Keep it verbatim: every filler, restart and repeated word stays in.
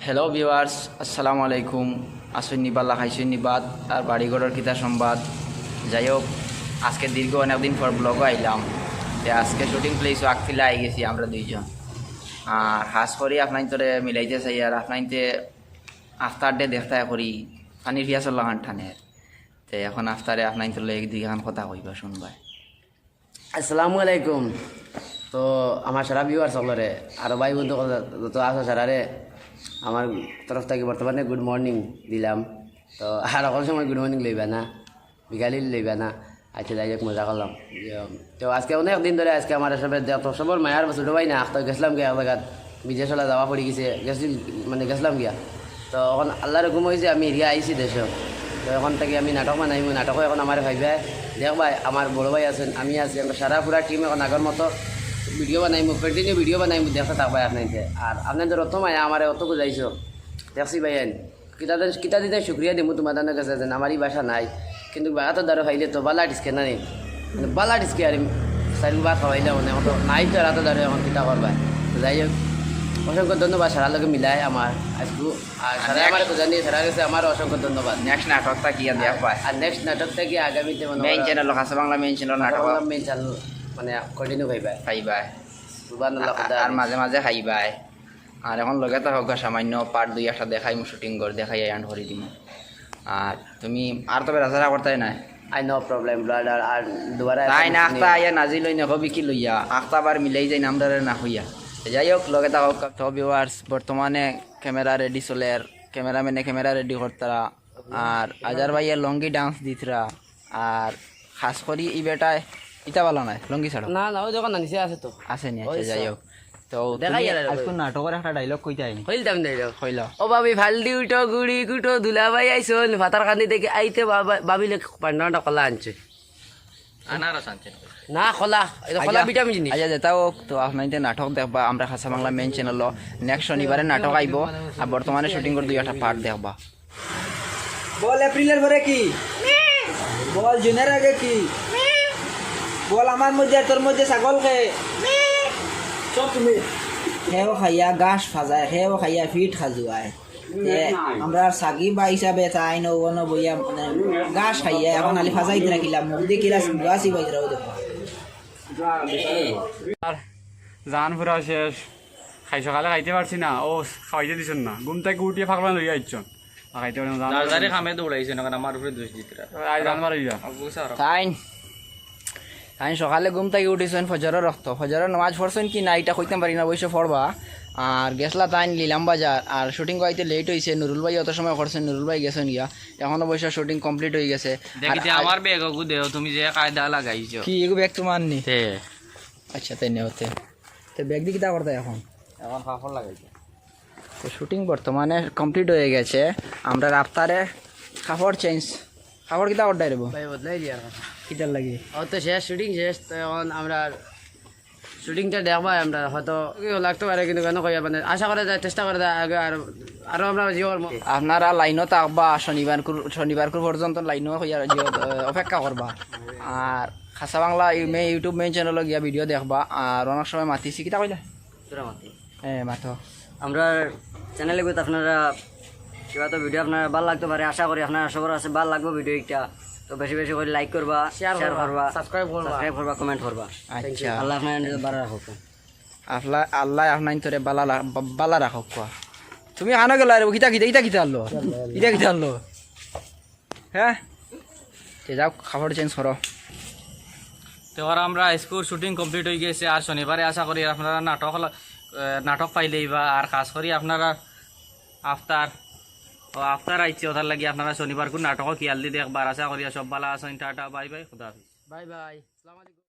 Hello viewers, আসসালামু আলাইকুম। আছইন নি বালা, খাইছইন নি ভাত, আর বাড়ি ঘরর কিতা সংবাদ? যাই হোক, আজকে দীর্ঘ অনেক দিন পর ব্লগও আইলাম। তে আজকে শুটিং প্লেসও আকফিলা আই গেছি আমরা দুইজন। আর খাস করি আপনাইন্তরে মিলাইতে চাই, আর আপনাইন্তে আফতার ডে দেখতা করি পানির পিয়াসর লাখান টানের। তে এখন আফতারে আপনাইন্তর লগে এক দুইখান কথা কইবা, শুনবায়। আসসালামু আলাইকুম। তো আমার সারা ভিউয়ার্স সকলরে, আরো ভাই বন্ধু সকল যত আছো সারারে আমার তরফ থাকি বর্তমানে গুড মর্নিং দিলাম। তো আর সকল সময় গুড মর্নিং লইবা না, বিকালে লইবা না। আচ্ছা, যাই হোক, মজা করলাম। ইয়ে, তো আজকে অনেক দিন ধরে আজকে আমার সবে দেখ, তো সবর মায়ার ছোট ভাই না, তো গেছিলাম গিয়া এক জাগাত, বিদেশ ওলা যাওয়া পড়ি গেছে, গেছি, মানে গেছিলাম গিয়া। তো এখন আল্লাহর হুকুম হয়েছে, আমি এরিয়া আইছি দেশে। তো এখন থাকি আমি নাটক বানাইমু, নাটকও এখন আমার ভাইবায় দেখবায়, আমার বড় ভাই আছেন, আমি আছি, আমরা সারা পুরা টিম এখন আগর মতো ভিডিও বানাইমু, কন্টিনিউ ভিডিও বানাইমু, দেখতে থাকবায় আপনাইন্তে। আর আপনাইন্তর অত মায়া আমারে অত বুঝাইছো, দেখছি ভাই আইন। কিতা দিন, কিতা দিতে শুক্রিয়া দিমু তোমার দানের কাছে, যেন আমার এই বাসা নাই, কিন্তু বাগাতো দারো খাইলে তো বালা ডিসকে না নেই, মানে বালা ডিসকে আর চাইরু ভাত খাওয়াইলে মানে এখন তো নাই তো রাতো দারো এখন কিতা করবা। তো যাই হোক, অসংখ্য ধন্যবাদ সারা লগে মিলায় আমার আজকু, আর সারা আমার তো জানি সারা গেছে আমার অসংখ্য ধন্যবাদ। নেক্সট নাটকটা কি আর দেখ পায়? আর নেক্সট নাটকটা কি আগামীতে মানে মেইন চ্যানেল, খাসা বাংলা মেইন চ্যানেল নাটক। মেইন চ্যানেল মানে কন্টিনিউ খাইবায়। খাইবায়। সুবহানাল্লাহ, আর, খুদা আর হাফেজ। মাঝে মাঝে খাইবায়। আর এখন লগে তো হোক সামান্য পার্ট দুই একটা দেখাইমু, শুটিং ঘর দেখাই এন্ড করি দিমু। আর তুমি আর তো বেড়াচেরা করতায় না। I no problem, brother. আর দুবারা তাই না, আখতা আইয়া নাজিল হই না, হবি কি লইয়া? আখতা আবার মিলাই যাই না, আমরা না হইয়া। যাই হোক, লগে তা হোক। তো ভিউয়ার্স, বর্তমানে ক্যামেরা রেডি চলের, ক্যামেরাম্যানে ক্যামেরা রেডি করতারা, আর আজার ভাইয়ে লঙ্গি ডান্স দিতরা। আর খাস করি ই বেটায় ইতা বালা নাই, লঙ্গি ছাড়ো। না, না, ওই দেখো না, নিচে আছে তো। আছে নি? আচ্ছা, ওই যাই তো। হোক। তো দেখাই তুমি আর আজকে নাটকর একটা ডায়লগ কইতায় নি? কইলতাম ডায়লগ। কইলো। ও ভাবি, ফালদি উঠো, গুড়ি কুটো, দুলাভাই আইছইন, ফাতার কান্দি দেখি আইতে বাবা-, ভাবিলে পান্ডাটা কলা আনছে। আনারস আনছে না? না, কলা, এটা কলা আইয়া, ভিটামিন জিনিস। আইয়া যেটা হোক, তো আপনাইন্তে নাটক দেখবা, আমরা খাসা বাংলা মেইন চ্যানেল। নেক্সট শনিবারে নাটক আইবো, আর বর্তমানে শুটিং করে দুই একটা পার্ট দেখবা। বল এপ্রিলের পরে কি? বল জুনের আগে কি? বল আমার মধ্যে আর তোর মধ্যে ছাগল কে? সব তুমি। হেও খাইয়া ঘাস ফাজায়, হেও খাইয়া ফিট খাজুয়ায়। তে আমরা আর সাগি বা হিসাবে তাই নবন বইয়া মানে ঘাস খাইয়া এখন খালি ফাজাই দিরা কিলা মুখ দিয়ে কিলা সিবা সিবা দিরা ওই দেখো। আর জান পুরা শেষ। খাই সকালে খাইতে পারছি না, ও খাওয়াইতে দিছইন না। ঘুম থাকি উঠিয়া ফাগলা লইয়া আইছইন। আর খাইতে পারছি না, জান যার পুরা যারে শেষ। কামে দৌড়াইছে না, কারণ আমার উপরে দোষ দিতরা। আই জান মারা দিবা। আবু সারা। তাইন, তাইন সকালে ঘুম থাকি উঠিছইন ফজরর রক্ত। ফজরর নামাজ পড়ছইন কি না, ইটা কইতাম পারি না, অবশ্য পড়বা। আর গেছলা তাইন লিলাম বাজার, আর শুটিং করাইতে লেট হইছে। নুরুল ভাই অত সময় করছেন, নুরুল ভাই গেছইন গিয়া। এখন অবশ্য শুটিং কমপ্লিট হয়ে গেছে। আর দেখিতে আ- আমার ব্যাগ ওগু দেও, তুমি যে কায়দা লাগাইছো। কি এগু ব্যাগ তোমার নি? তে। আচ্ছা, তাই নেওতে। তো ব্যাগ দিয়ে কিতা করতে এখন? এখন কাপড় লাগাইছে। তো শুটিং বর্তমানে কমপ্লিট হয়ে গেছে। আমরা রাফতারে কাপড় চেঞ্জ, কাপড় কিতা করতে রে বউ? ভাই, বদলাই দিয়ার কথা। কিতার লাগি? ও তো শেষ, শুটিং শেষ, তো এখন আমরা শুটিংটা দেখবা আমরা, হয়তো কেউ লাগতে পারে, কিন্তু কেন কইয়া মানে আশা করা যায়, চেষ্টা করা যায় আগে আর, আরো আমরা জিও করবো। আপনারা লাইনও থাকবা, শনিবার কুর-, শনিবার কুর পর্যন্ত লাইনও হইয়া জিও, আহ, অপেক্ষা করবা। আর খাসা বাংলা ইউ-, মে-, YouTube মেইন চ্যানেলও গিয়া ভিডিও দেখবা। আর অনেক সময় মাতিছি, কিতা কইলা? তোরা মাতি। এ, মাতো। আমরা চ্যানেলে কিন্তু আপনারা কিবা তো ভিডিও আপনারা ভালো লাগতে পারে, আশা করি আপনারা সবার কাছে ভালো লাগবে ভিডিও একটা। তো বেশি বেশি করে লাইক করবা, শেয়ার শেয়ার করবা, করবা, সাবস্ক্রাইব করবা। সাবস্ক্রাইব করবা, কমেন্ট করবা। আচ্ছা। আল্লাহ আপনারা ভালো রাখুক। আল্লাহ, আল্লাহ আপনাইন্তরে বালা লা-, বা-, বালা রাখুক কোয়া। তুমি কানো গেলা রে, ইটা কিতা, ইটা কিতা আনলো? ইটা কিতা আনলো? হ্যাঁ? তে যাও, কাপড় চেঞ্জ করো। তো আর আমরা আইজকুর শুটিং কমপ্লিট হয়ে গেছে, আর শনিবারে আশা করি আপনারা নাটক ল-, আহ, নাটক পাইলেই বা, আর খাস করি আপনারা আফতার, ও আফতার আইছে, ওটার লাগি আপনারা শনিবার কুর নাটকও খেয়াল দি দেখবার। আশা করি সব ভালো আছেন। টাটা, বাই বাই, খুদা হাফিজ। বাই বাই, আসসালামু আলাইকুম।